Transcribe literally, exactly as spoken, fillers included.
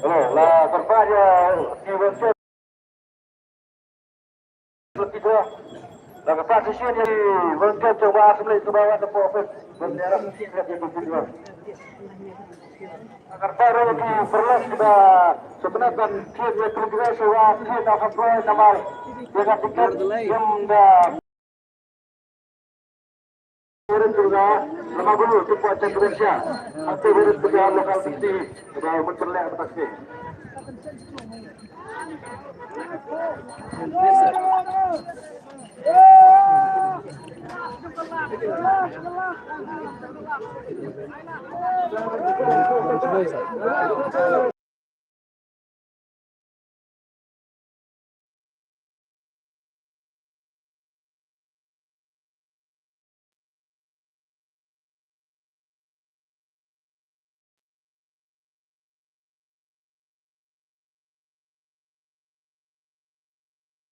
Hello, la kyrpad ïa ki volunteer. La kyrpad shisien ïa ki volunteer jong ba assembly, jong ba wat da office. Volunteer ïa ki volunteer. La kyrpad ïa ki pyrlok kiba sngewtynnat ban thied ïa ki volunteer shuwa thied na kham poi namar ïa ka tiket ym da Irin juga nama bulu tu kuat cak kebersih. Hati irin juga lokal sisi. Sudah betul leh betul sih.